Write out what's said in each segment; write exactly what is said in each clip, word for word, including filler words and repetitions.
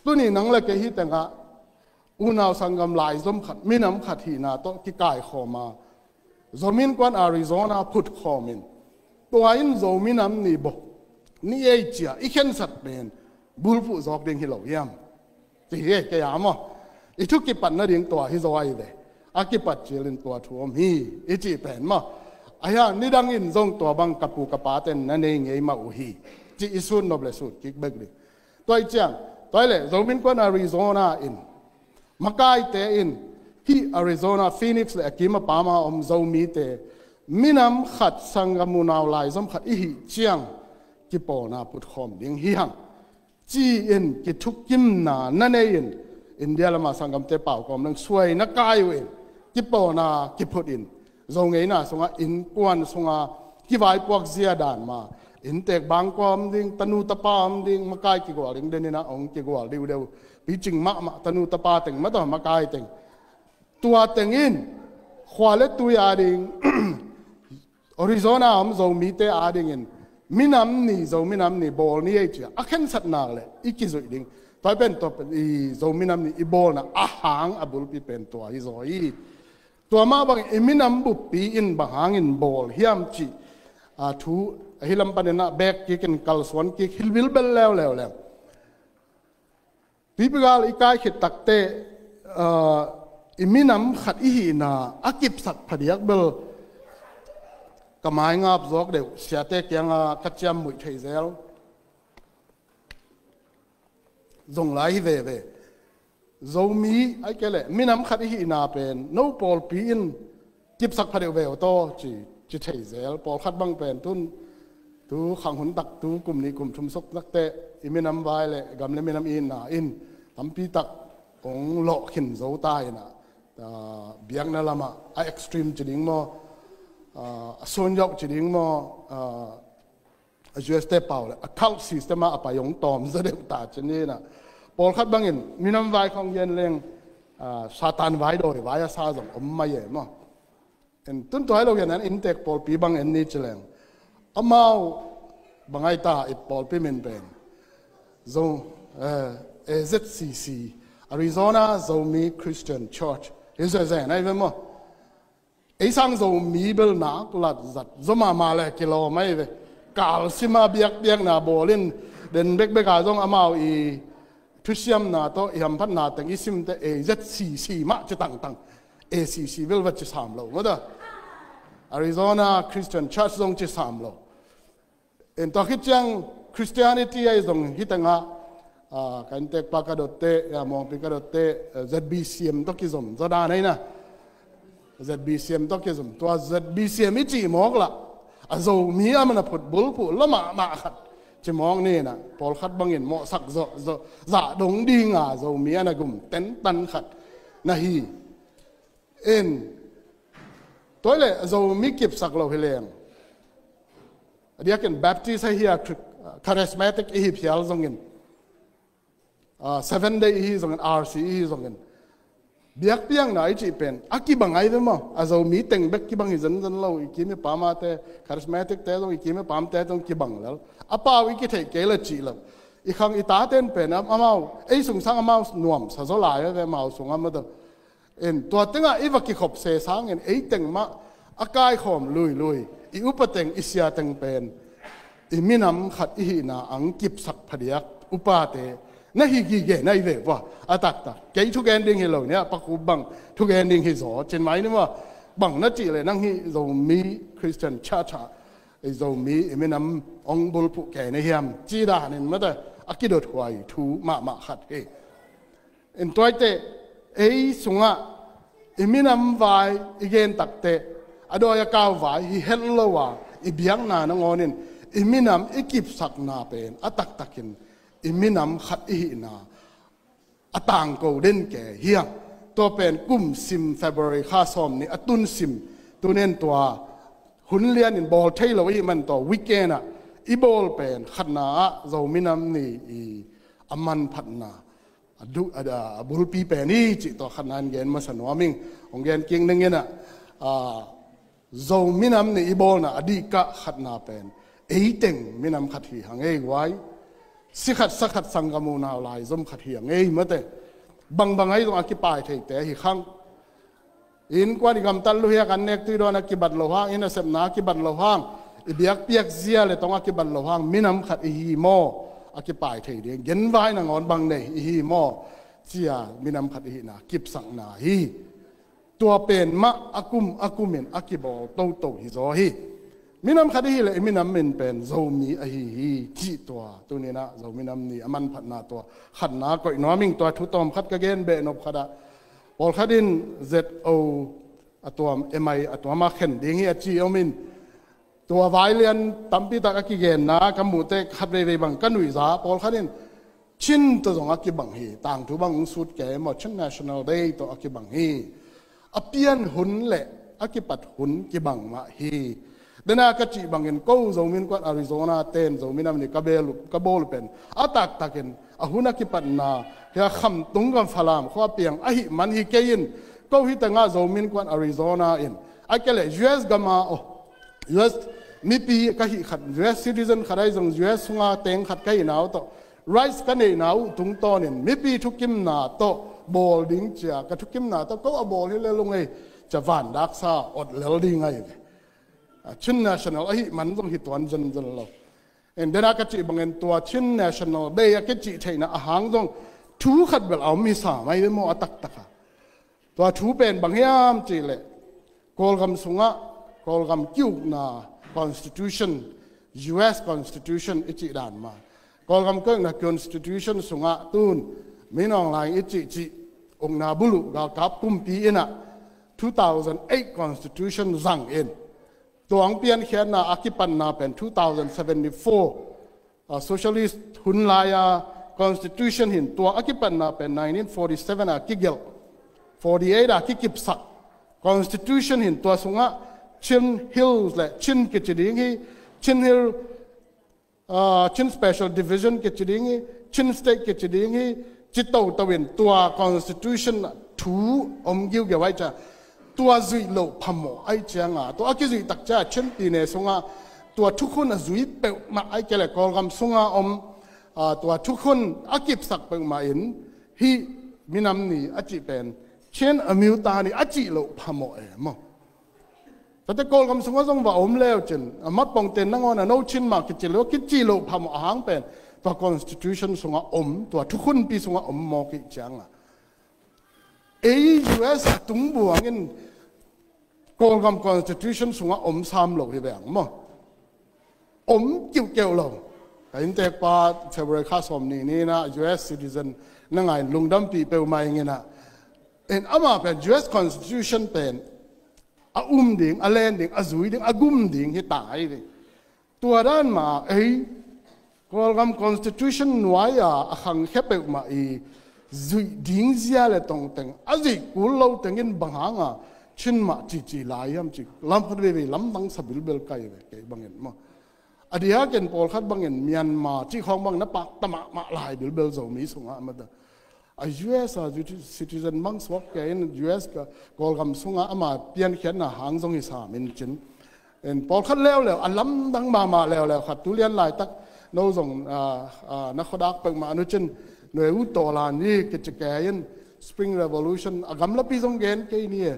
Tuni nang le kei hih tengah unau sanggam laizom khat, minam khat hihna tawh kikaikhawm a, Zomi Innkuan Arizona phutkhawm in, tua in Zomi Nam Ni bawl ni ei ci-a i khensat pen bulphuh zawk ding hi lo hiam? Ci hi e, kei a maw. I thu kipat nading tua hi zaw ahi ve. A kipat cilin tua thu om hi i cih pen maw. Ahi hang nidang in zong tua bang ka pu ka pate'n na nei ngei mah uh hi, ci i sut nop le sut kik bek ding. Tua i ciang, tua i le Zomi Innkuan Arizona in, makaite in, hih Arizona, Phoenix le a kim a pam a om Zomite minam khat, sanggam unau laizom khat i hih ciang kipawlna phutkhawm ding hi hang, ci-in kithukimna na nei in, India lama sanggamte pau kawm leng suai na kai uh in, kipawlna kiphut in, Zo ngeina sungah, innkuan sungah kivaipuak zia dan mah, inntek bang kua om ding, tanu tapa om ding, makai kigual ding, den in a hong kigual diudeu, picing mahmah, tanu tapa teng mah tawh makai teng. Tua teng in khua le tui a ding, Arizona om Zomite a dingin minam ni, Zomi Nam Ni bawl ni ei ci-a a khensatna le i kizuih ding. Tua i pen, tua pen i Zomi Nam Ni i bawlna a hang a bulpi pen tua hi zaw hi. Tua mah bangin i minam buppi in bang hangin bawl hiam cih, a, thu ahi lam panin a bek kik in kalsuan kik hi bilbel leuleu leng. Tuipi gal i kai khit takteh, a, i minam khat i hihna a kipsak phadiak bel ka mai ngap zawk deuh, siate kianga ka ciammuih thei zel zong lai hi veve. Zomi, ai ke le, minam khat i hihna pen no pawlpi in kipsak phadeuh veu taw ci, ci thei zel. Pawlkhat bang pen tun, tu khang hun tak, tu kum nih kum thum suk takteh i minam vai le gam le minam i hihna in tampi tak hong lawh khin zo ta in a, a, biakna lamah a extreme ci ding maw, a, a sunyauh ci ding maw, a, a U S te pau le a cult system ah a pai hong tawm zaw deuh ta ci ni in a. Pawlkhat bangin minam vai khawng gen leng, a, Satan vai dawi vai a sa zong om mai e maw. En tun tua hi lo gen an inntek pawlpi bang en ni ci leng, amau bang ai ta i pawlpi min pen Zo, eh, A Z C C, Arizona Zomi Christian Church hi zezen ai ve maw. Ei sang Zomi bel nak lat zat zaw mahmah le kilawm ai ve. Kalsim a biakpiakna bawl in, den bekbek a zong amau i thusiamna tawh i hamphatna teng i simte A Z C C mah ci tangtang. A C C bel va ci sam lo maw ta. Arizona Christian Church zong ci sam lo. En tua khit ciang Christianity ai zong hi tengah, a, ka inntek pa ka dotte, a, muangpi ka dotte, a, Z B C M tawh kizom zaw dan ai na. Z B C M tawh kizom, tua Z B C M i cih mawk lah a Zomi a man a phut bulphuh lua mahmah khat ci mawk ni in a, pawlkhat bangin mawhsak zawh, zawh, zah dong dinga Zomi a na gum tentan khat na hi. En, tua i le Zomi kipsak lo hi leng, a diakin Baptist ahi a, Charismatic i hi phial zongin, a, Seven Day i hi zongin, R C i hi zongin, biakpiakna i cih pen a kibang ai ve maw. A Zomi teng bek kibang hi zenzen lo, i kim i pamte, Charismatic te zong, i kim i pamte zong kibang lel. A pau i kitheih kei le cih lo. I khang i taten pen am-, amau, ei sung sang amau nuamsa zaw lai ai ve, amau sung amau ta. En, tua tengah i va kikhop se sangin ei teng mah a kaikhawm luilui, i upa teng, i sia teng pen i minam khat i hihna ang kipsak phadiak upate na hi gige na hi ve vua. A taktak kei thugen ding hi lo nia, pakhup bang thugen ding hi zaw cin mai ni maw. Bang na cih le nang hih Zomi Christian Church ah i Zomi i minam ong bulphuh kei na hiam ci danin mata a kidothuai thu mahmah khat hi. In tuaite, ei sungah i minam vai i gen takte, a dawi a kau vai hi het lo a, i biakna nangawnin i minam i kipsakna pen a taktakin i minam khat i hihna a tangko den ke hiang. Tua pen kum sim February kha sawm ni a tun sim, tunen tua hun lianin bawl thei lo i man tua weekend ah i bawl pen khatna ah Zo minam ni i a manphatna a duh, a, a bulpi pen hi cih tua khatna in gen masa nuam ing. Hong gen kik ning in ah, a, Zo minam ni i bawlna a dihkah khatna pen eiteng minam khat hi hang ei guai. Si khat sa khat sanggam unau lai zom khat hi a ngei mate. Bangbang ahi zong a kipai theite ahi khang. Innkuan i gamtat luhiak an nek tui dawn a kibat lo hang, i nasepna a kibat lo hang, i biakpiak zia le tong a kibat lo hang, minam khat i hi maw? A kipai thei ding genvai nangawn bang nei i hi maw? Cia minam khat i hihna kipsakna hi. Tua pen mah a kum a kumin a kibawl toto hi zaw hi. Minam khat i hih leh i minam min pen Zomi ahi hi cih tua tuninah Zomi Nam Ni a manphatna tua khatna koih nuam ing. Tua thu tawm khat ka gen behnop khatah pawlkhat in Z O a tuam M I a tuam a khen ding hi a ci om in, tua vai lian tampi tak a kigenna ka muhte khat veivei bang ka nuihza pawlkhat in Chin tawh zong a kibang hi. Tangthu bang hong sut kei maw, Chin National Day tawh a kibang hi. A pian hun le a kipat hun kibang mah hi. Dena ka cih bangin ko Zomi Innkuan Arizona ten Zomi Nam Ni ka bel uh, ka bawl uh pen a taktakin a hun a kipatna hia Khamtung gam Falam khua piang ahih man hi kei in, ko hi tengah Zomi Innkuan Arizona in a kei leh U S gama, oh, U S mipi ka hih khat, U S citizen khat ahi zong U S sunga teng khat ka hihna uh tawh rights ka neihna uh tungtawnin mipi thukimna tawh bawl ding cia, ka thukimna tawh ko a bawl hi lel ung ei cia, van daksa ot lel ding ahi ve. A, Chin National ahih man zong hi tuan zenzen lo. En dena ka cih bangin tua Chin National Day a kicih theihna a hang zong thu khat bel a om hi sa mai ve maw a taktak a. Tua thu pen bang hiam cih leh Kawlgam sungah Kawlgam kiukna constitution, U S constitution i cih dan mah, Kawlgam kiukna constitution sungah tun Min Aung Hlaing i cih cih ukna buluh galkap kumpi inah two thousand eight constitution zang in, tua hong piankhiatna a kipatna pen two thousand seventy-four, a, socialist hun lai-a constitution hin tua a kipatna pen nineteen forty-seven a kigelh, forty-eight a kikipsak constitution hin tua sungah Chin Hills le Chin kici ding hi, Chin Hill, a, Chin Special Division kici ding hi, Chin State kici ding hi, ci toto in tua constitution thu om giugeu ai cia, tua zuih loh phamawh ai cianga, tua a kizuih tak cia Chin pine sunga tua thukhun a zui peuhmah ai kei le Kawlgam sunga om, a, tua thukhun a kipsak peuhmah in hih minam ni a cih pen Chin a miuta ni a cih loh phamawh e maw? Tate Kawlgam sungah zong va om leu cin, a mat pongten nangawn a no Chin mah kici lo, kici loh phamawh a hang pen tua constitution sungah om, tua thukhunpi sungah om mawk ih cianga, ei U S a tung buangin Kawlgam constitution sungah om sam lo hi veng maw? Om kiuhkeuh lo. Ka inntekpa February kha sawm ni ninah U S citizen na ngain lungdampih peuhmah inginah, en ama pen U S constitution pen a um ding, a len ding, a zui ding, a gum ding hi ta hi ding. Tua dan ma ei Kawlgam constitution nuai-a a khangkhia peuhmah i zuih ding zia le tongteng a zuih kul lo tengin bang hanga Chin mah cici lai hiam ci lam khat veivei lamdang sa bilbel kai ve kei bangin maw? A diakin pawlkhat bangin Myanmar cih khawng bang na pakta mahmah lai bilbel Zomi sungah mata. A U S a citizen bang suak kei in U S ka Kawlgam sungah ama piankhiatna hang zong hi sam in cin. En pawlkhat leuleu a lamdang mahmah leuleu khat tulian laitak no zong, a, a, na khuadak peuhmah nu cin, nue u tawlan ni kici kei in Spring Revolution a gamlapi zong gen kei ni e.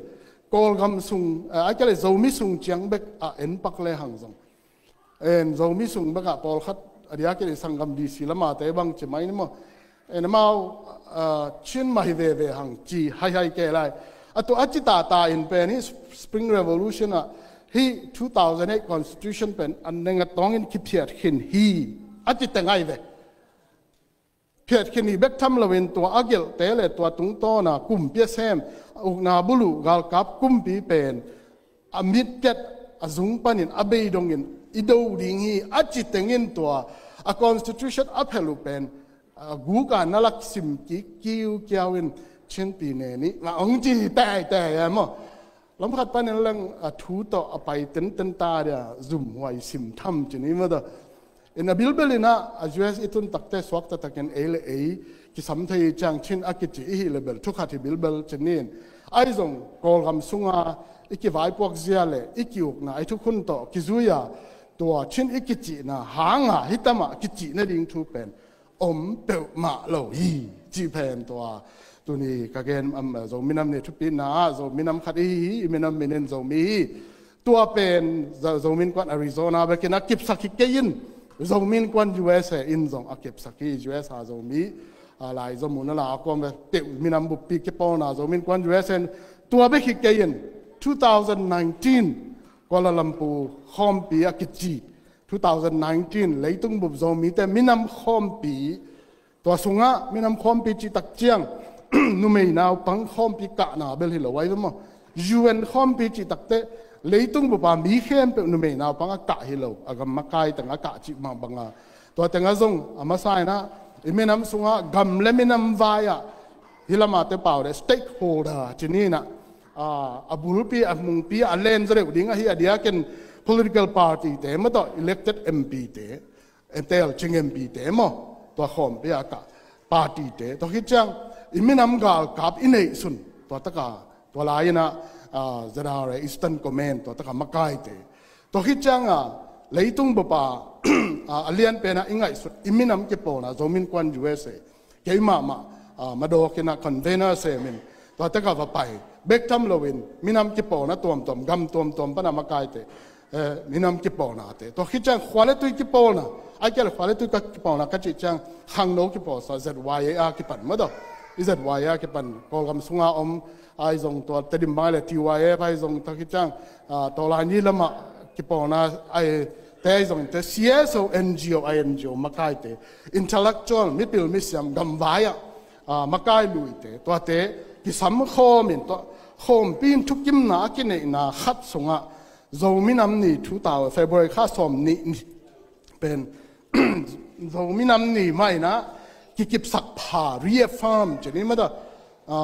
Kawlgam sung, a, a kei le Zomi sung ciang bek a en pak le hang zong. En Zomi sung bekah pawlkhat a diakin i sanggam D C lamate bang ci mai ni maw? En amau, a, Chin mah hi veve hang ci haihai kei lai. A tua a ci tata in pen hi Spring Revolution ah hi two thousand eight constitution pen a neng a tawngin kiphiat khin hi a ci teng ai ve. Phiat khin hi bek tham loin tua a gelhte le tua tungtawna kumpi a sem, a ukna buluh galkap kumpi pen a mitket a zung panin a beidongin i do ding hi a ci tengin tua a constitution a phelh uh pen a guk a na lak sim kik kiukiau in Chin pine nih mah hong ci hi taitai e maw? Lam khat panin leng a thu tawh a pai tenten ta dia zumhuai sim tham ci ni maw ta. In a bilbel inah a U S i tun takte suak taktakin ei le ei kisam thei ciang Chin a kici i hih le bel thu khat hi bilbel ci ni in. Ai zong Kawlgam sunga i kivaipuak zia le i kiukna i thukhun tawh kizui a tua Chin i kicihna hanga hi tamah kicih nading thu pen om peuhmah lo hi, cih pen tua tuni ka gen, um, Zomi Nam Ni thupina ah Zomi nam khat i hi hi, i minam min in Zomi hi. Tua pen Zo-, Zomi Innkuan Arizona bekin a kipsak hi kei in, Zomi Innkuan U S A in zong a kipsak hi. U S A Zomi, a, lai Zomi na la a kuam ve, teuh minam buppi kipawlna Zomi Innkuan U S A in tua bek hi kei in, two thousand nineteen Kuala Lumpur khawmpi a kici, two thousand nineteen leitung bup Zomite minam khawmpi, tua sungah minam khawmpi cih tak ciang numei naupang khawmpi kahna bel hi lo ai maw. U N khawmpi cih tak teh leitung bupa mi khempeuh numei naupang a kah hi lo, a gam makai teng a kah cih mah banga. Tua tengah zong a masa inah i minam sungah gam le minam vai-ah, hih lamah te pau le stakeholder ci ni inah, a, a bulpi, a mungpi, a len zaw deuh ding ahi a diakin political party te maw tawh elected M P te, entel cing M P te maw, tua khawmpi a kah party te, tua khit ciang i minam galkap i neihsun, tua taka, tua lai inah, a, Z R A Eastern Command, tua taka makaite. Tua khit cianga leitung bupa, a, a lian penah i ngaihsut i minam kipawlna Zomi Innkuan U S A, keimah mah, a, madawk inah convener semin, tua taka va pai bek tham loin minam kipawlna tuamtuam, gam tuamtuam pana makaite, eh, minam kipawlnate. Tua khit ciang khua le tui kipawlna, ai kia le khua le tui ka kipawlna ka cih ciang khangno kipawlsa Z Y A a kipan maw tawh. I Z Y A a kipan Kawlgam sunga om ai zong tua Tedim bang ai le T Y F ai zong tua khit ciang, a, tua lai ni lamah kipawlna ai te ai zong te C S O, N G O, I N G O makaite, intellectual, mipil misiam, gamvai-ah, a, makai luite, tuate kisam khawmin tua khawmpi in thukimna a kineihna khat sungah Zomi Nam Ni thu tau February kha sawm nih ni pen Zomi Nam Ni mah inah kikipsak pha, reaffirm ci ni maw tawh, a,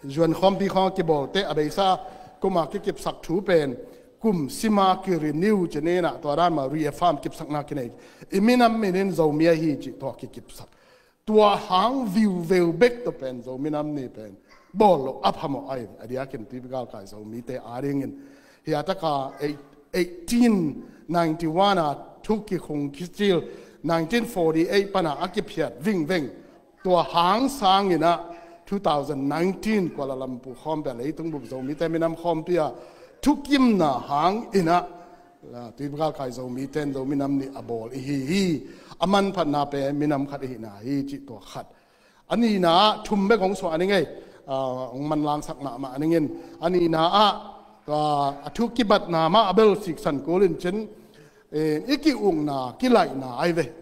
U N khawmpi khawng a kibawlte a beisa kuma kikipsak thu pen kum sima kirenew ci ni inah tua dan mah reaffirm kipsakna kinei. I minam min in Zomi ahi cih tua kikipsak. Tua hang viuveu bek tawh pen Zomi Nam Ni pen bawl loh a phamawh ai, a diakin tuipi galkai Zomite adingin. Hih a taka eight-, eighteen ninety-one a thu kikhung kicil, nineteen forty-eight pana a kiphiat vingveng, tua hang sanginah two thousand nineteen Kuala Lumpur khawmpi a leitung bup Zomite minam khawmpi a thukimna hanginah, a, tuipi galkai Zomite in Zomi Nam Ni a bawl i hi hi. A manphatna pen minam khat i hihna hi cih tua khat. A nihna ah thum bek hong suah a ning ei, a, hong manlangsak mahmah a ningin. A nihna ah, a, a thu kibatna mah a bel siksan kul in cin, eh, i ki-ukna kilaihna ai ve.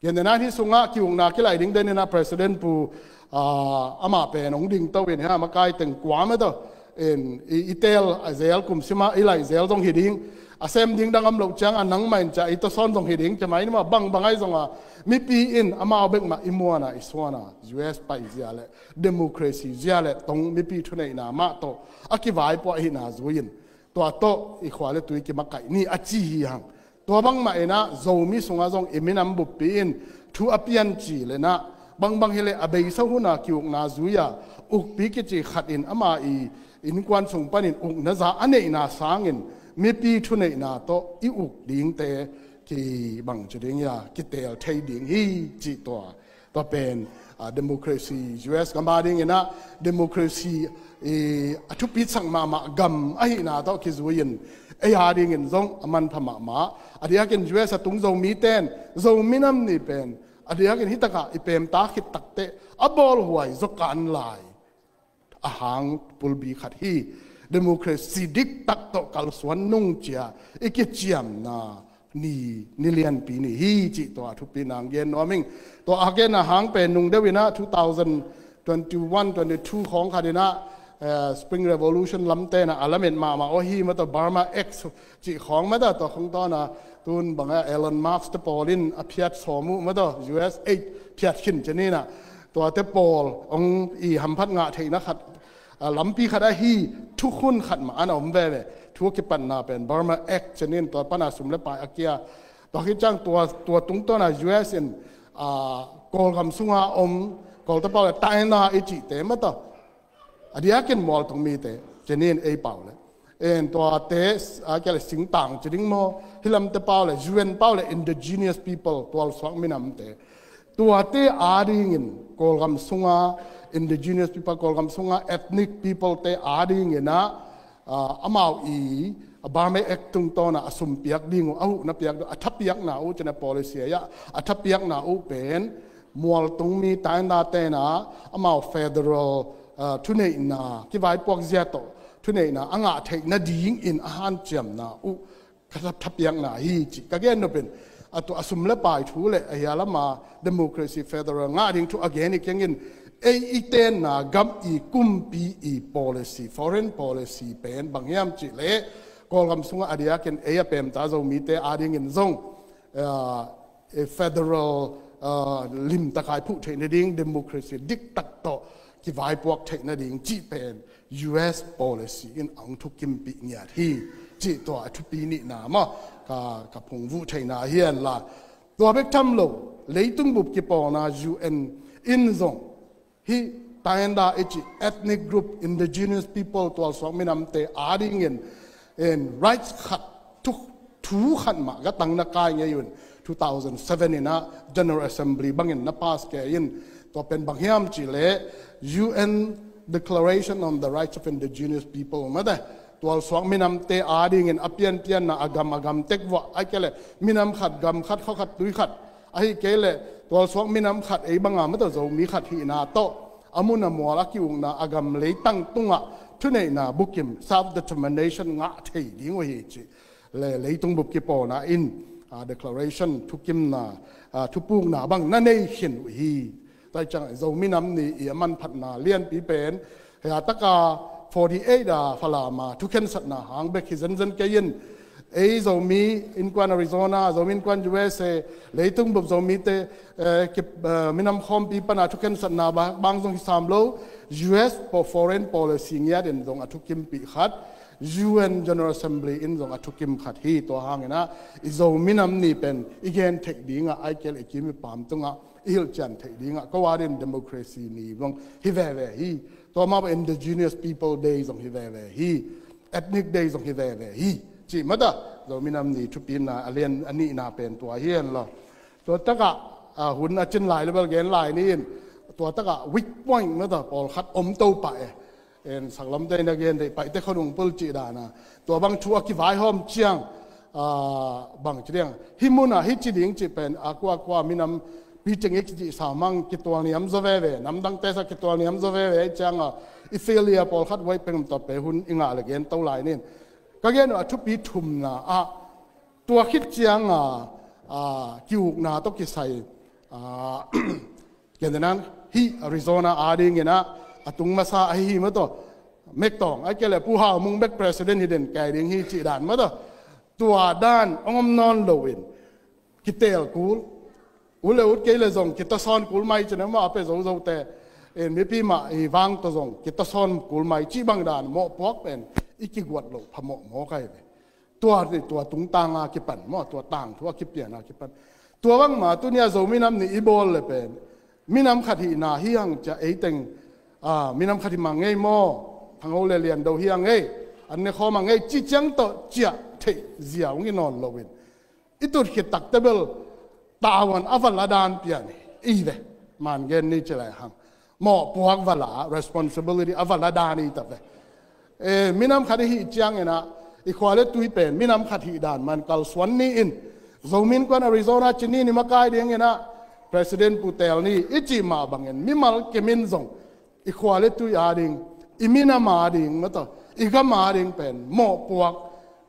Gen dena hih sungah ki-ukna kilaih ding den inah President Pu, a, amah pen hong dingto in hih a makai teng kua maw tawh, in, i, i teel a zel kum sima i laih zel zong hi ding, a sem ding dang om loh cianga nangmah in ciah i tawsawn zong hi ding, cemah in mah bangbang ai zonga mipi in amau bek mah i muana i suana U S paizia le democracy zia le tong mipi thuneihna mah tawh a kivaipuah ahihna zui-in tua tawh i khua le tui kimakaih ni a ci hi hang. Tua bangmah inah Zomi sungah zong i minam buppi in thu a pian ci lenah bangbang hileh a beisa huna ki-ukna zui-a ukpi kici khat in ama i innkuan sung panin ukna za a neihna sangin mipi thuneihna tawh i uk dingte kibang ci ding ia kiteel thei ding hi cih tua. Tua pen, a, democracy U S gam adinginah democracy, i, a thupitsak mahmah gam ahihna tawh kizui-in ei adingin zong a manpha mahmah. A diakin U S a tung Zomite in Zomi Nam Ni pen a diakin hih takah i pemta khit takteh a bawlhuai zaw kan lai a hang pulbi khat hi. Democracy diktak tawh kalsuan nung cia i kiciamna ni, ni lianpi ni hi cih tua thupi nang gen nuam ing. Tua a genna hang pen nung deuh inah two thousand twenty-one, twenty-two khawng khat inah, eh, Spring Revolution lamte inah a lamet mahmah aw hi maw tawh Burma Act cih khawng maw tawh, tua khawng tawna tun bangah Elon Musk te pawl in a phiat sawm uh maw tawh, U S aid phiat khin ci ni inah. Tuate pawl hong i hamphat ngah theihna khat, a, lampi khat ahi thukhun khat mah ana om veve. Thu a kipatna pen Burma Act ci ni in tua pana sum le pai a kia. Tua khit ciang tua, tua tungtawna U S in, a, Kawlgam sunga om, Kawlte pau le Taina i cihte maw tawh, a diakin mualtung mite ci ni in ei pau le, en tuate, a, kia le singtang ci ding maw, Hi lamte pau le U N pau le indigenous people, tualsuak minamte, tuate adingin Kawlgam sunga indigenous people, Kawlgam sunga ethnic people te adingin ah, ah, amau i Burma Act tungtawna a sum piak ding uh, a huhna piak ding uh, a thapiakna uh cina policy ah, a thapiakna uh pen mualtung mi tainda tena amau federal, ah, thuneihna, kivaipuak zia tawh thuneihna a ngah theih nadingin a hanciamna uh ka tha-, thapiakna hi ci ka gen nopin, a tua a sum le pai thu le a hia lama democracy federal ngah ding thu a gen i kengin, ei i tenna gam i kumpi i policy, foreign policy pen bang hiam cih le Kawlgam sungah a diakin ei a pemta Zomite adingin zong, ah, eh, federal, ah, limtakai phuh theih nading, democracy diktak tawh kivaipuak theih nading cih pen U S policy in a hong thukimpih ngiat hi cih tua a thupi nihna maw ka, ka phungvuh theihna hi hen la. Tua bek tham lo, leitung bup kipawlna U N in zong hih tainda i cih ethnic group, indigenous people, tualsuak minamte adingin, in rights khat, thu, thu khat mah ka tang na kai ngei un, two thousand seven in ah General Assembly bangin na pass kei in, tua pen bang hiam cih le U N Declaration on the Rights of Indigenous People mate, tualsuak minamte adingin a pianpianna a gam a gam tek vuah, ahih kei le minam khat, gam khat, khua khat, tui khat, ahih kei le tualsuak minam khat, ei banga mate Zomi khat hihna tawh a mun a mual a ki-ukna a gam leitang tungah thuneihna bukim, self determination ngah thei ding uh hi cih le leitung bup kipawlna in, ah, declaration thukimna, ah, thupukna bang na nei khin uh hi. Tua ciang Zomi Nam Ni i a manphatna lianpi pen, hei a taka forty eight a Falama thukhensatna hang bek hi zenzen kei in, ei Zomi Innkuan Arizona, Zomi Innkuan U S A, leitung bup Zomite, eh, ki, eh, minam khawmpi pana thukhensatna ba-, bang zong hi sam lo, U S po-, foreign policy ngiat in zong a thukimpih khat, U N General Assembly in zong a thukim khat hi. Tua hangin ah i Zomi Nam Ni pen i gen theih dingah, ahih kei le i kim i pam tungah i hilhcian theih dingah, ko adingin Democracy Ni zong hi veve hi. Tua mah bang Indigenous People Day zong hi veve hi. Ethnic Day zong hi veve hi. Cih mata Zomi Nam Ni thupina a lian a nihna pen tua hi hen la. Tua takah, ah, hun a cin lai le bel gen lai ni in, tua takah weak point mata pawlkhat om to pah e. En, saklamte in a gen deih, Paite khonung pul cih dana. Tua bang thu a kivaihawm ciang, ah, bang ci ding, hih munah hih ci ding cih pen a kuakua minam pi cing i kicih sa mang kitual niam zaw veve, namdangte sa kitual niam zaw veve cianga i failure pawlkhat huai peng tawh pe hun i ngah le gen to lai nin. Ka gen uh a thupi thumna ah tua khit cianga, ah, kiukna tawh kisai, ah, Ken tenan hih Arizona adingin ah a tung masa ahi hi mataw. Mek Tawng, ahih kei le Pu Hau Mung bek president hi den kei ding hi cih dan mataw. Tua dan hong om nawn loin kitel kul. U le ut kei le zong kitasawn kul mai cih na mah a pe zozote. En mipi mah i vang tawh zong kitasawn kul mai cih bang dan mawhpuak pen i kiguat loh phamawh mawk ahi ve. Tua, tua tungtanga kipan maw, tua tangthu a kipiana kipan. Tua bangma tunia Zomi Nam Ni i bawl le pen minam khat hihna hi hang cia eiteng, ah, minam khat hi mang ngei maw, Thangho le Liando hi hang ngei, an ne khawm hang ngei, ci ciang tawh ciah theih zia hong hi nawn loin i tut khit takte bel tavuan a va la dan pian hi ve. Man gen ni ci lai hang mawhpuak va la, responsibility a va la dan hi ta ve. Eh, minam khat i hih ciangin ah i khua le tui pen minam khat hih dan man kalsuan ni in, Zomi Innkuan Arizona ci ni ni makai dingin ah President Pu Tel Ni i cih mah bangin mimal kimin zong i khua le tui ading, i minam ading mataw, i gam ading pen mawhpuak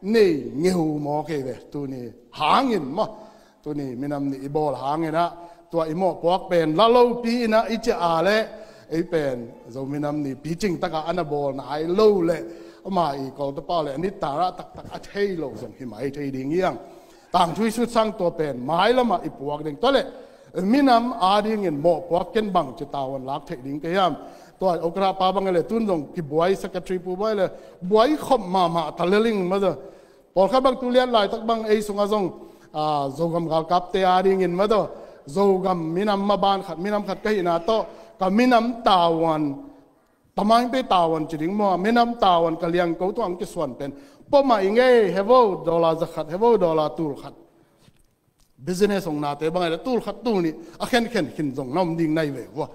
nei ngeu maw kei ve tuni hangin maw. Tuni Minam Ni i bawl hangin ah tua i mawhpuak pen la lopi in ah i ciah a le ei pen Zomi Nam Ni picing takah a na bawl nai lo le ama i kawltapa le a nitarah taktak a thei lo zong hi mai thei ding hi hang. Tangthu i sutsang tua pen mailamah i puak ding. Tua le minam adingin mawhpuak ken bang ci tavuan lak theih ding ka hiam? Tua okra pa bang le tun zong kibuai secretary pu buai le buai khop mahmah ta le ling mataw. Pawlkhat bang tu lian laitak bang ei sungah zong, ah, Zogam galkapte adingin mataw, Zogam minam maban khat, minam khat ka hihna tawh ka minam tavuan Tamaing pe tavuan ci ding maw, minam tavuan ka liangko tungah ang kisuan pen. Pom mah i ngei, hevo dollar zakhat, hevo dollar tulkhat. Business hong nate bang ai le tulkhat tulnih a khenkhen khin zong na om ding nai ve vua.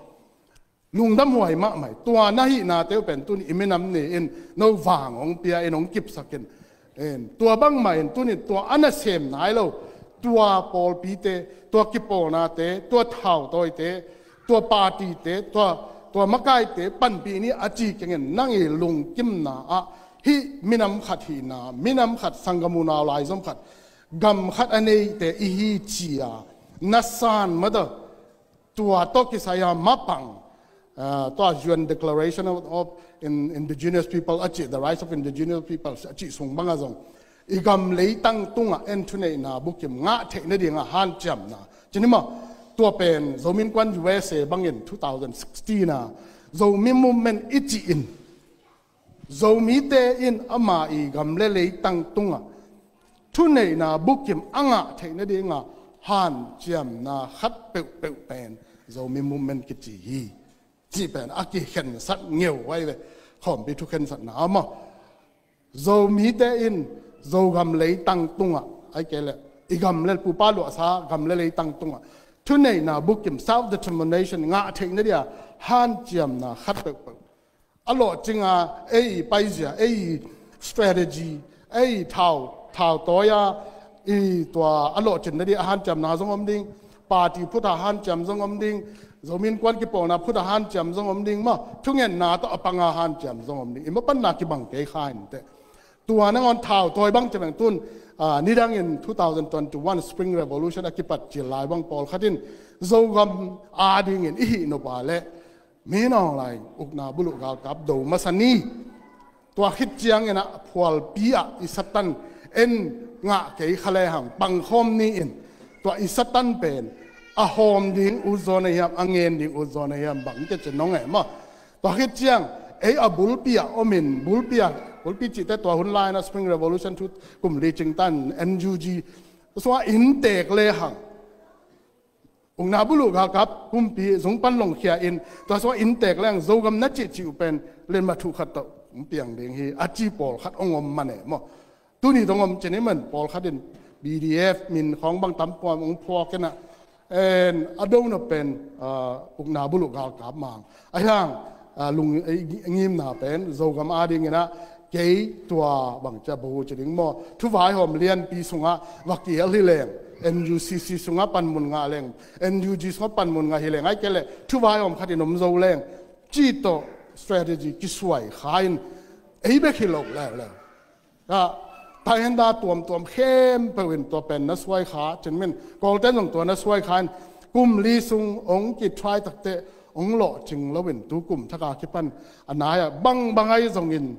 Lungdam huai mahmah hi. Tua na hihnate uh pen tuni i minam ni in no vang hong pia in hong kipsak in. In, tua bangmah in tuni tua a nasem nai lo, tua pawlpite, tua kipawlnate, tua thautawite, tua partyte, tua, tua makaite panpih ni a ci kengin nang i lungkimna ah hih minam khat hihna, minam khat sanggam unau laizom khat, gam khat a neite i hi ci-a na san mata. Tua tawh kisai-a mapang, ah, tua U N Declaration of, of In-, Indigenous People a cih, The Rights of Indigenous People a cih sung bangah zong i gam leitang tungah en thuneihna bukim ngah theih nadingah hanciamna. Ci ni maw, tua pen Zomi Innkuan U S A bangin two thousand sixteen ah Zomi Movement i cih in Zomite in ama i gam le leitang tungah thuneihna bukim a ngah theih nadingah hanciamna khat peuhpeuh pen Zomi Movement kici hi. Cih pen a kikhensat ngeu vai ve. Khawmpi thukhensatna a maw. Zomite in Zogam leitang tungah, ai kei le i gam le pupa luahsa gam le leitang tungah thuneihna bukim, self determination ngah theih nadingah hanciamna khat peuhpeuh. A lawhcinga ei i paizia, ei i strategy, ei i thau, thautawi-a i tua a lawhcin nading a hanciamna zong om ding, party phut a hanciam zong om ding, Zomi Innkuan kipawlna phut a hanciam zong om ding maw, thungetna tawh a panga hanciam zong om ding. I mapanna kibang kei kha inteh. Tua nangawn thautawi bang ci beng tun, ah, nidangin two thousand twenty-one Spring Revolution a kipat cil lai bang pawlkhat in Zogam adingin i hih nop a leh Min Aung Hlaing ukna buluh galkap do masa ni. Tua khit ciangin ah phualpi ah i Satan en ngah kei kha lehang pangkhawm ni in tua i Satan pen a hawm ding ut zaw na hiam, a ngen ding ut zaw na hiam bang tecin nong e maw. Tua khit ciang ei a bulpi ah om in, bulpi ah, bulpi cihte tua hun lai-in ah Spring Revolution thu kum li cingtan N U G sungah inntek lehang ukna buluh galkap kumpi zung pan longkhia in tua sungah inntek leng Zogam na cihcih uh pen lenma thuh khat tawh hong piang ding hi a ci pawlkhat hong om mane maw. Tuni tawh hong om cin hi man pawlkhat in B D F min khawng bang tampuam hong phuak in ah en a do nop pen, ah, ukna buluh galkap mang. Ahi hang, ah, lung, eh, ngimna pen Zogam adingin ah kei tua bang cia bahu ci ding maw, thuvaihawm lianpi sungah va kiel hi leng, N U C C sungah panmun ngah leng, N U G sungah panmun ngah hi leng, ai kei le thuvaihawm khat in om zo leng, ci tawh strategy kisuai kha in ei bek hi lo leuleu. Ka taihenda tuamtuam khempeuh in tua pen na suai kha cin min Kawlten zong tua na suai kha in kum li sung hong kitry takteh hong lawhcing loin tu kum thaka kipan a nai-ah bang bang ahi zongin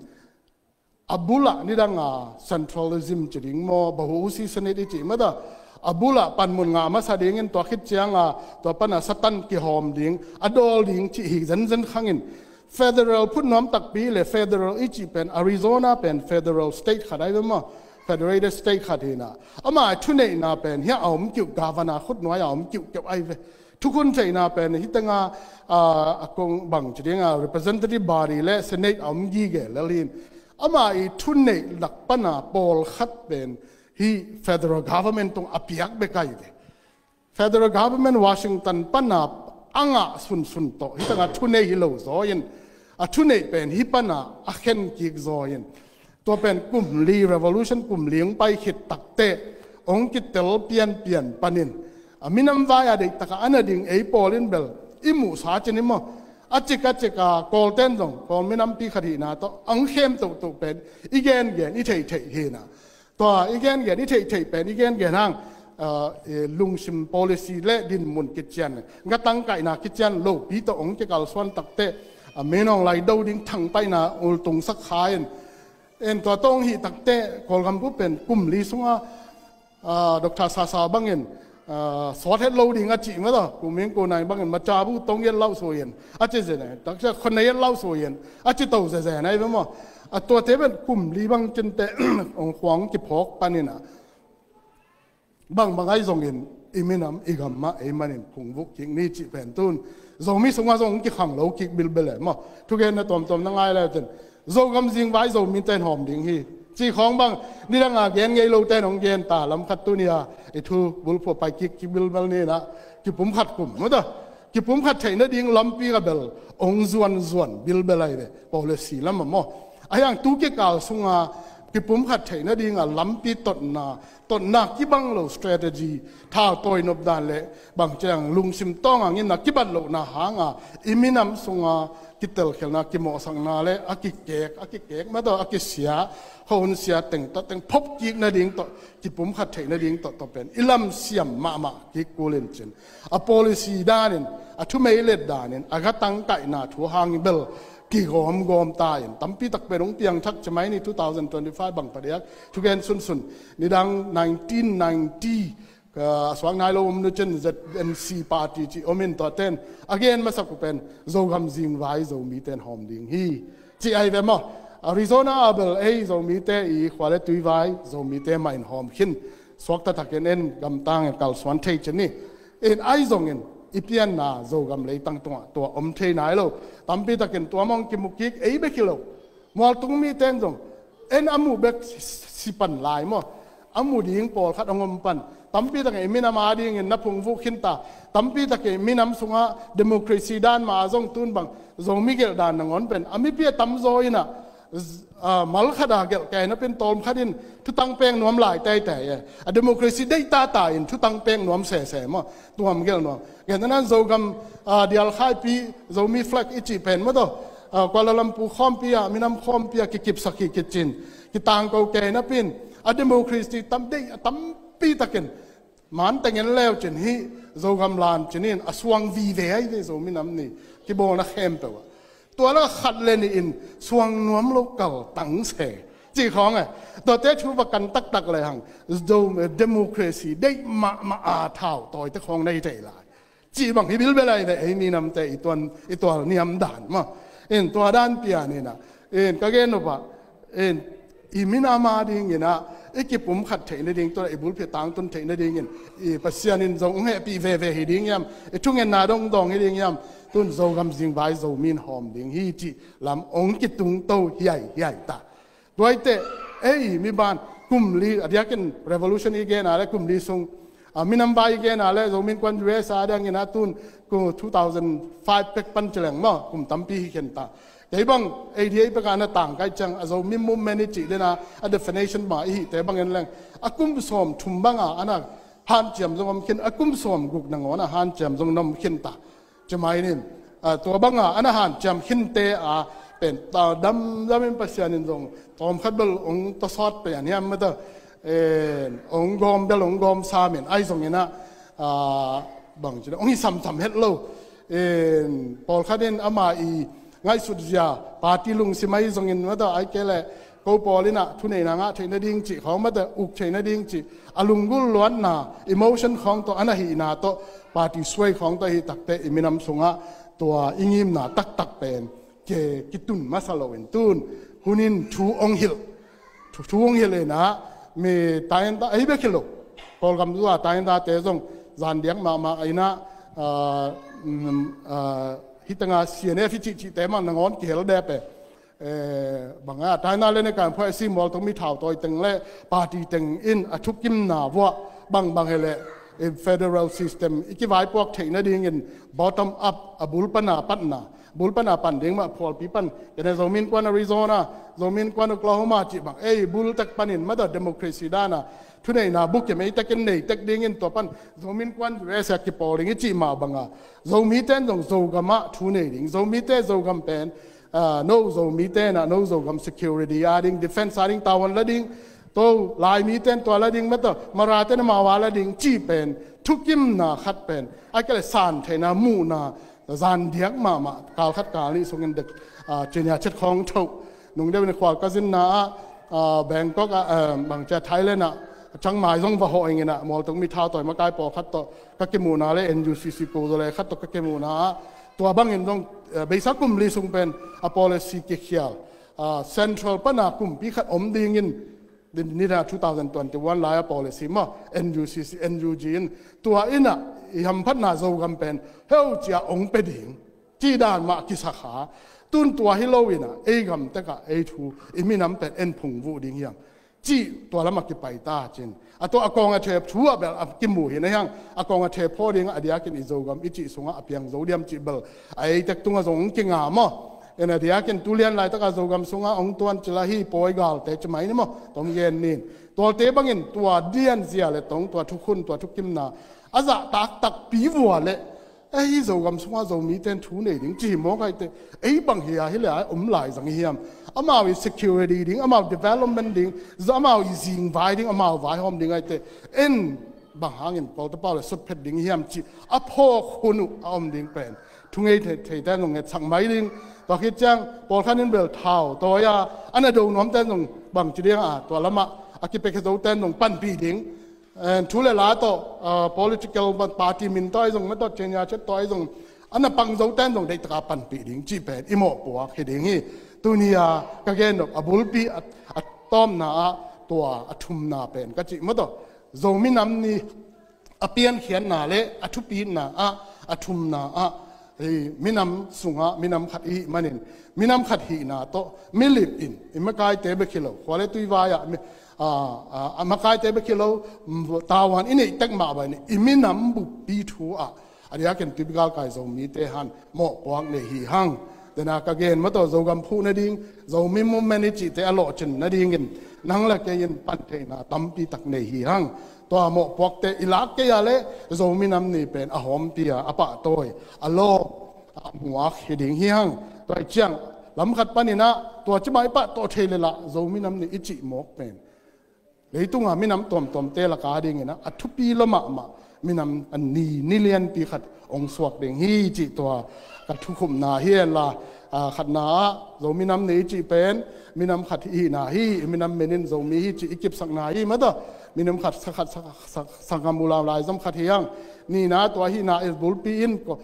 a bulah nidanga centralism ci ding maw, bahu usi senate i cih mata a bulah panmun ngah masa dingin tua khit cianga tua pana Satan kihawm ding a dawl ding cih hi zenzen khangin federal phut nuam takpi le federal i cih pen Arizona pen federal state khat ai ve maw, federated state khat hi na. Ama thuneihna pen hiah a om kiuh, governor khutnuai a om kiuh keuh ai ve. Thukhun theihna pen hitenga, ah, a kong bang ci dinga representative body le senate a om gige lel hin. Ama i thuneih lak pana pawlkhat pen hi federal government tung a piak bek ai ve. Federal government Washington pana a ngah sunsun tawh hitanga thunei hi lo zaw in, a thunei pen hi pana a khen kik zaw in, tua pen kum li revolution kum li hong pai khit takteh hong kitel pianpian panin a minam vai-a deihtaka a na ding ei pawl in bel i muhsa cin hi maw. A cik a cika Kawlten zong Kawl minampi khat hihna tawh a hong khem tohtoh pen i gengen i theihtheih hina. Tua i gengen i theihtheih pen i gengen hang, ah, eh, lungsim policy le dinmun kician, ngatang kaihna kician lopi tawh hong kikalsuan takteh, ah, Min Aung Hlaing do ding thangpaihna ultungsak kha in. En tua tawh hong hih takteh Kawlgam gu pen kum li sunga, ah, Doctor Sasa bangin, ah, sawt het lo ding a cih mata, kuming kunai bangin macabu tong yet lauh suyin a ci zen ai, taksa khonna yet lauh suyin a ci to zezen ai ve maw. A tuate pen kum li bang cinte hong khuang kiphawk panina bang bang ai zongin i minam i gam mah ei manin phungvuh kik ni cih pen tun Zomi sungah zong kikhang lo kik bilbel e maw. Thugenna tuamtuam na ngai le ten Zogam zingvai Zomite in hawm ding hi. Cih khawng bang nidang a gen ngei lote in hong gen ta lam khat tuni a i thu bulphuh pai kik kik bilbel ni inah kipumkhat kum maw ta kipumkhat theih nading lampi ka bel hong zuanzuan bilbel ahi ve. Policy lam ah maw. Ahi hang tu kikal sunga kipumkhat theih nading a lampi totna totna kibang lo strategy thautawi nopdan le bang ciang lungsim tawng a nginna kibat lohna hanga i minam sunga kitelkhialhna kimawhsakna le a kikek a kikek mataw a kisia khuahun sia teng tawh teng phop kik nading tawh kipumkhat theih nading tawh tawh pen i lamsiam mahmah kik kul in cin a policy danin a thumeilet danin a gatang kaihna thu hang bel kigawmgawm ta in tampi tak pen hong piangthak ci mai ni two thousand twenty-five bang padiak thugen sunsun nidang nineteen ninety a suak nai lo om nu cin Z N C party ci om in tua ten a gen masak uh pen Zogam zingvai Zomite in hawm ding hi ci ahi ve maw. Arizona a bel ei Zomite i khua le tuivai Zomite mah in hawm khin suakta takin en gamtang in kalsuan thei cin ni. In ahi zongin i pianna Zogam leitang tungah tua om thei nai lo. Tampi takin tua mawng kimu kik ei bek hi lo. Mualtung mite in zong en a muh bek si pan lai maw. A muh ding pawlkhat hong om pan tampi takin i minam a dingin na phungvuh khin ta. Tampi takin i minam sungah democracy dan mah a zong tun bang Zomi gelh dan nangawn pen a mipi a tamzaw inah mal khat a gelh kei na pen tawm khat in thutang pek nuam lai teitei e. A democracy deih tata in thutang pek nuam sese maw. Nuam gelh nuam gen nan Zogam dialkhaipi Zomi flag i cih pen maw taw Kuala Lumpur khawmpi ah minam khawmpi ah kikipsak hi kicin kitangko kei na pin a democracy tam deih a tampi takin man teng en leu cin hi Zogam lan cin in a suang vive ahi ve Zomi nam ni kibawlna khempeuh ah. Tua lak khat le nih in suang nuam lo kal tang se cih khawng e. Tuate thu va kan taktak le hang Zo democracy deih mahmah a thau tawite khawng na hi thei lai. Cih bang hi bilbel ahi ve ei minamte i tuan i tual niam dan maw. In tua dan pian inah in ka gen upah in i minam a dinginah i kipumkhat theih nading tun i bulphiah tangtun theih nadingin i Pasian in zong hong hehpih veve hi ding hiam i thungetna dongdawng hi ding hiam tun Zogam zingvai Zomi in hawm ding hi cih lam hong kitungto hiaihiai ta. Tuaite ei mi ban kum li a diakin revolution i gena le kum li sung minam vai i gena le Zomi Innkuan U S A dangin a tun two thousand five pek pan cileng maw kum tampi hi khen ta. Kei bang A D A peka na tangkai ciang a Zomi movement i cih dena a definition ma i hihte bangin leng a kum sawm thum banga ana hanciam zong om khin a kum sawm guk nangawn a hanciam zong na om khin ta. Ci mai nin tua banga ana hanciam khinte a pen ta damdamin Pasian in zong tawmkhat bel hong tawsawt pen hiam mata hong gawm bel hong gawm samin ai zonginah bang cina hong hi samsam het lo. Pawlkhat in ama i ngaihsut zia party lungsim ai zongin mata ai kei le ko pawl inah thuneina ngah theih nading cih khawng mata uk theih nading cih a lunggul luatna emotion khawng tawh ana hihna tawh party suai khawng tawh hih takte i minam sungah tua i ngimna taktak pen ke kitun masa loin tun hunin thu ong hilh thu ong hilh inah mi tainta ahi bek hilh lo Kawlgam zua taintate zong zandiak mahmah inah hitanga C N F i cihcihte mah nangawn kihel dep e. Banga taina le ne kan phuai si mualtung mi thau tawi teng le party teng in a thukimna vuah bangbang hele federal system i kivaipuak theih nadingin bottom up a bul pana patna bul pana pan ding mah phualpi pan kene Zomi Innkuan Arizona Zomi Innkuan Oklahoma cih bang ei bul tek panin mada democracy dana thuneina bukim ei tekin nei tek dingin tua pan Zomi Innkuan U S A kipawl ding i cih mah banga Zomite in zong Zogam ah thu nei ding Zomite Zogam pen no Zomite na no Zogam security a ding defense a ding tawan la ding to Laimite in tua la ding mata Marate na mawa la ding cih pen thukimna khat pen a kele san theina muhna zandiak mahmah kal khat kal nih sungin dek cinia chet khawng tho nung deuh in khual ka zinna ah Bangkok ah bangcia Thailand ah Chiang Mai zong va hawh ingina mualtung mi thau tawi makai pawlkhat tawh ka kimuhna le N U C C ko zaw le khat tawh ka kimuhna ah tua bangin zong beisa kum li sung pen a policy kikhial central pana kumpi khat om dingin Nidang two thousand twenty-one lai-a policy maw, N U C C, N U G in tua in ah i hamphatna Zogam pen heucia ong pia ding cih dan mah kisakha. Tun tua hi lo in ah ei gam tekah ei thu, i minam pen en phungvuh ding hiam cih tua lamah kipai ta cin. A tua a kawng a thep thu ah bel a kimu hi na hiang, a kawng a thep phaw ding a diakin i Zogam i cih sungah a piang zo diam cih bel a ei tek tungah zong kinga maw. En a diakin tulian laitakah Zogam sungah ong tuan cila hi pawi galte ci mai ni maw, tong gen nin. Tualte bangin tua dian zia le tong, tua thukhun, tua thukimna a zah taktak pi vua le ei Zogam sungah Zomite in thu nei ding ci hi mawk aite, ei bang hi a hi le a om lai zang hiam? Amau i security ding, amau development ding, amau i zingvai ding, amau vaihawm ding aite en bang hangin pawltapau le sutphet ding hiam cih a phawk hun uh a om ding pen thungei thei, theite zong ngetsak mai ding. Tua khit ciang pawlkhat in bel thau tawi a, a na do nuamte zong bangci ding a, tua lamah a kipekhe zote zong panpih ding. Eh, thu le la tawh, ah, political party min tawh ahi zong, ma tawh Chenya chet tawh ahi zong, a na pang zote zong deihtaka panpih ding cih pen i mawhpuak hi ding hi. Tuni a ka gen dok a bulpi a, a tawpna ah tua a thumna pen ka cih ma tawh, Zomi Nam Ni a piankhiatna le a thupitna ah a thumna ah, hei, minam sungah minam khat i hih manin, minam khat hihna tawh milip in, i makaite bek hi lo, khua le tui vai-ah mi, a, a, a makaite bek hi lo, m-, tavuan i neih tek mah bangin i minam buppi thu ah a diakin tuipi galkai Zomite han mawhpuak nei hi hang. Dena ka gen ma tawh Zogam phuh nading, Zomi movement i cihte a lawhcin nadingin nang le kei in pan theihna tampi tak nei hi hang. Tua mawhpuakte i lak kei a le Zomi Nam Ni pen a hawmpi a, a pahtawi, a lawp, a muak hi ding hi hang. Tua i ciang lamkhat panin ah tua cimah i pahtawh thei le lah Zomi Nam Ni i cih mawk pen leitunga minam tuamtuamte laka dingin ah a thupi lua mahmah minam a ni, ni lianpi khat ong suak ding hi cih tua ka thukhupna hi. En la, a, khatna ah Zomi Nam Ni i cih pen minam khat i hihna hi, i minam menin Zomi hi cih i kipsakna hi, ma tawh minam khat sa khat sa, sa, sa ngam uh lau lai zom khat hi hang. Nihna tua hihna i bulpi in ko,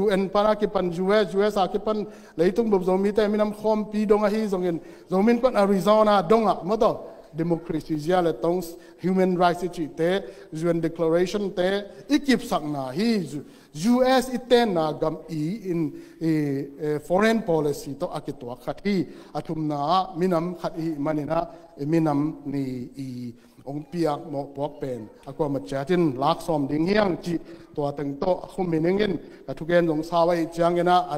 U N pan a kipan U S, U S a kipan leitung bup Zomite minam khawmpi dong ahi zongin, Zomi in pan Arizona dongah ma tawh democracy zia le tong, human rights i cihte, U N declaration te i kipsakna hi. U-, U S i tenna gam i in, i, eh, foreign policy tawh a kituak khat hi. A thumna ah minam khat i hih manin ah, eh, minam ni i ong piak mawhpuak pen a kuamah ciatin lak sawm ding hi hang cih tua teng tawh a khum hi ning in, ka thugen zong sau ahih ciangin ah a